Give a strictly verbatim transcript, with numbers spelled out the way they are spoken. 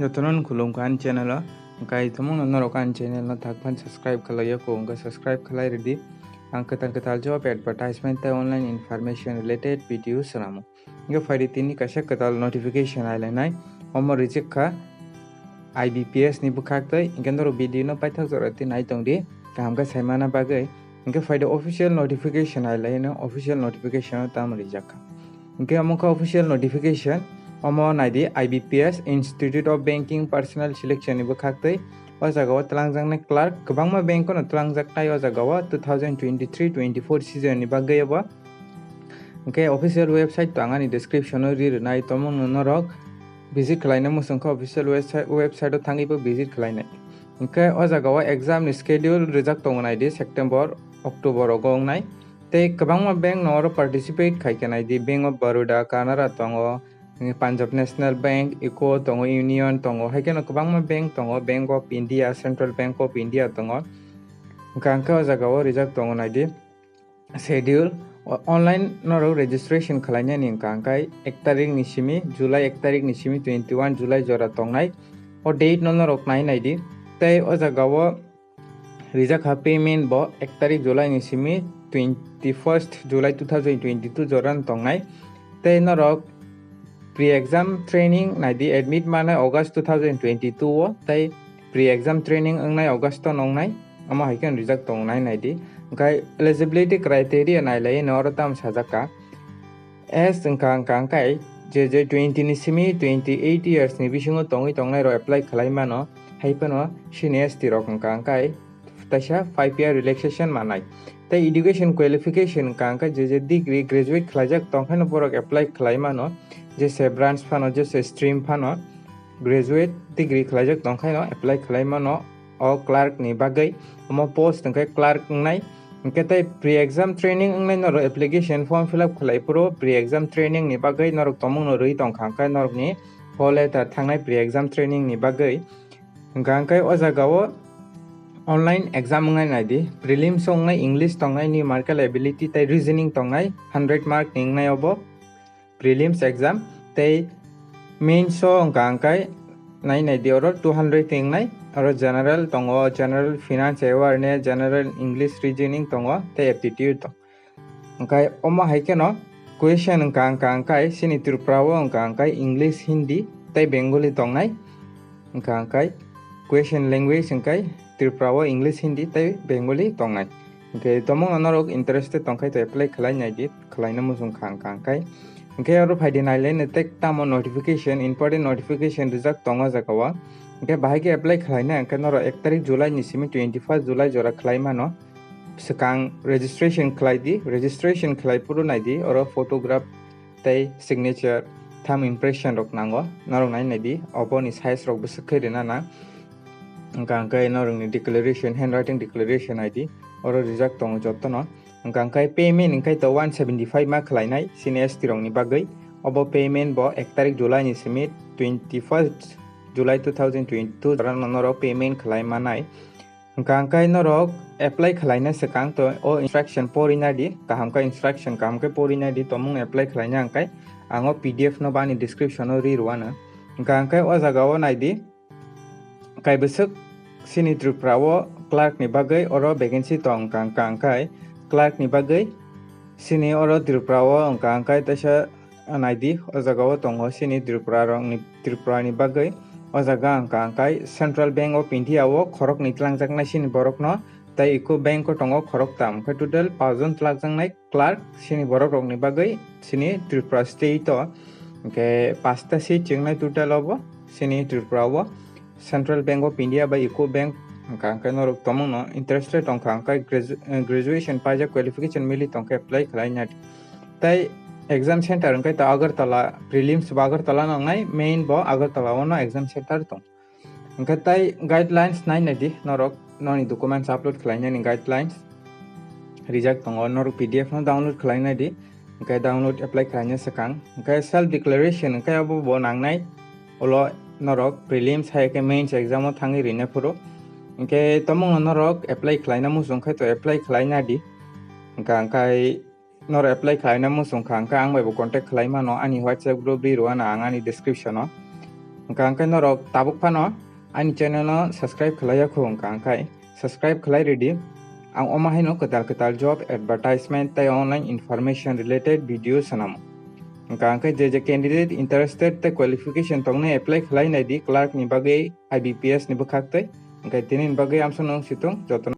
Jotono khulumkha ani channel o. Hwnkhe tongmungno norok ani channel no thakphan subscribe khlaiya kho, hwnkhe subscribe khlai rwdi. Ang kwtal kwtal job advertisement tei online information related video swnamo. Hwnkhe phaidi tini kaisa kwtal notification ailainai. Omo rijak kha I B P S ni bwkhak tei, hwnkhe norok video no paithak jora twi nai tongdi. Kaham khe saimana bagwi. Hwnkhe phaidi official notification ailaino, official notification o tamo rijak kha. Hwnkhe omo kha official notification, omo naidi I B P S, Institute of Banking Personnel Selection ni bwkhak tei. O jaga o twlangjaknai clerk kwbangma bank o no twlangjaknai o jaga o two thousand twenty-three twenty-four season ni bagwi obo. Hwnkhe official website to ang ani description o ri rwnai, tongmungno norok visit khlaina muchung kha official website, website o thangwi bo visit khlainai. Hwnkhe o jaga o exam ni schedule rijak tongo naidi September, October rogo wngnai. Tei kwbangma bank no oro participate khai khe naidi, Bank of Baroda, Canara tongo, Punjab National Bank, U C O tongo, Union tongo, hai kheno kwbangma bank tongo, Bank of India, Central Bank of India tongo. Hwnkhe ang khe o jaga o rijak tongo naidi schedule. O-, online norok registration khlainani hwnkha hwnkhe ek tarik ni simi, July ek tarik ni simi twenty one July jora tongnai. O date no norok nai naidi. Tei o jaga o rijak kha payment bo ek tarik July ni simi twenty first July two thousand twenty two jora no tongnai. Tei norok pre-exam training naidi, admit manai August two thousand twenty two o, tei pre-exam training wngnai August o nongnai, omo hai khe rijak tongnai naidi. Hwnkhe eligibility criteria nailai no oro tamo sajak kha. Age wngkha, wngkha hwnkhe je je twenty ni simi twenty eight years ni bisingo tongwi tongnai rok apply khlai mano, hai phano sini S T rok wngkha hwnkhe taisa five year relaxation manai. Tei education qualification wngkha hwnkhe je je degree graduate khlaijak tongkhaino borok apply khlai mano, jese branch phano, jese stream phano graduate degree khlaijak tongkhaino apply khlai mano o clerk ni bagwi. Omo post hwnkhe clerk wngnai. Hwnkhe tei pre-exam training wngnai norok application form fill up khlai phuru pre-exam training ni bagwi norok tongmungno rwi tongkha hwnkhe norokni call letter thangnai pre-exam training ni bagwi. Hwnkha hwnkhe o jaga o online exam wngnai naidi, prelims o wngnai English tongnai, numerical ability tei reasoning tongnai, hundred mark ni wngnai obo prelims exam, tei mains o wngkha hwnkhe nai naidi oro two hundred ni wngnai, oro general tongo, general finance awareness, general English reasoning tongo tei aptitude tong. Hwnkhe omo hai kheno question wngkha, wngkha hwnkhe chini Tripura o wngkha hwnkhe English, Hindi tei Bengali tongnai. Wngkha hwnkhe question language hwnkhe Tripura o English, Hindi tei Bengali tongnai. Hwnkhe tongmungno norok interested tongkhe to apply khlai naidi, khlaina muchung kha wngkha hwnkhe. Hwnkhe oro phaidi nailai no tei tamo notification, important notification rijak tongo jaga o. Hwnkhe bahai khe apply khlaina hwnkhe norok ek tarik July ni simi twenty first July jora khlai mano. Swkang registration khlai di, registration khlai phuru nai di, oro photograph tei signature, thumb impression rok nango, norok nai nai di, oboni size rok bwswk khe rwna nang. Wngkha hwnkhe norokni declaration, handwriting declaration nai di, oro rijak tongo jotono. Wngkha hwnkhe payment hwnkhe to one seventy five ma khlainai, chini S T rokni bagwi. Obo payment bo ek tarik July ni simi twenty first July two thousand twenty two jora no norok payment khlai manai. Hwnkha hwnkhe norok apply khlaina swkang to o instruction pori nai di, kaham khe instruction kaham khe pori nai di, tongmung apply khlaina hwnkhe ang o P D F no bani description o ri rwano. Hwnkha hwnkhe o jaga o nai di, kaibwswk chini Tripura o clerk ni bagwi oro vacancy tong wngkha, hwnkha hwnkhe clerk ni bagwi chini oro Tripura o wngkha hwnkhe teisa nai di, o jaga o tongo chini Tripura rok ni, Tripura ni bagwi. O jaga wngkha hwnkhe Central Bank of India o khoroknwi twlangjaknai chini borokno, tei U C O Bank o tongo khoroktham, hwnkhe total paanch jon twlangjaknai clerk chini borok rokni bagwi chini Tripura state o. Hwnkhe pasta seat chengnai total obo chini Tripura o, Central Bank of India bai U C O Bank. Wngkha hwnkhe norok tongmungno interested wngkha hwnkhe gradu-, eh, graduation paijak, qualification mili tongkhe apply khlai nai. Tei exam center hwnkhe to Agartala, prelims bo Agartala nangnai, main bo Agartala o no exam center tong. Hwnkhe tei guidelines nai nai di norok, noni documents upload khlainani guidelines rijak tongo, norok P D F no download khlai nai di, hwnkhe download apply khlaina swkang. Hwnkhe self declaration hwnkhe abo bo nangnai, ulo norok prelims hai khe mains exam o thangwi rina phuru. Hwnkhe tongmungno norok apply khlaina muchung khe to apply khlai nai di. Hwnkha hwnkhe norok apply khlaina muchung kha hwnkhe ang bai bo contact khlai mano, ani WhatsApp group ri rwano ang ani description o. Hwnkha hwnkhe norok tabuk phano ani channel no subscribe khlai ya kho, hwnkha hwnkhe subscribe khlai rwdi. Ang omo haino kwtal kwtal job advertisement tei online information related video swnamo. Hwnkha hwnkhe je je candidate interested tei qualification tongnai apply khlai naidi clerk ni bagwi I B P S ni bwkhak tei. Hwnkhe tini ni bagwi amsano wng situng jotono.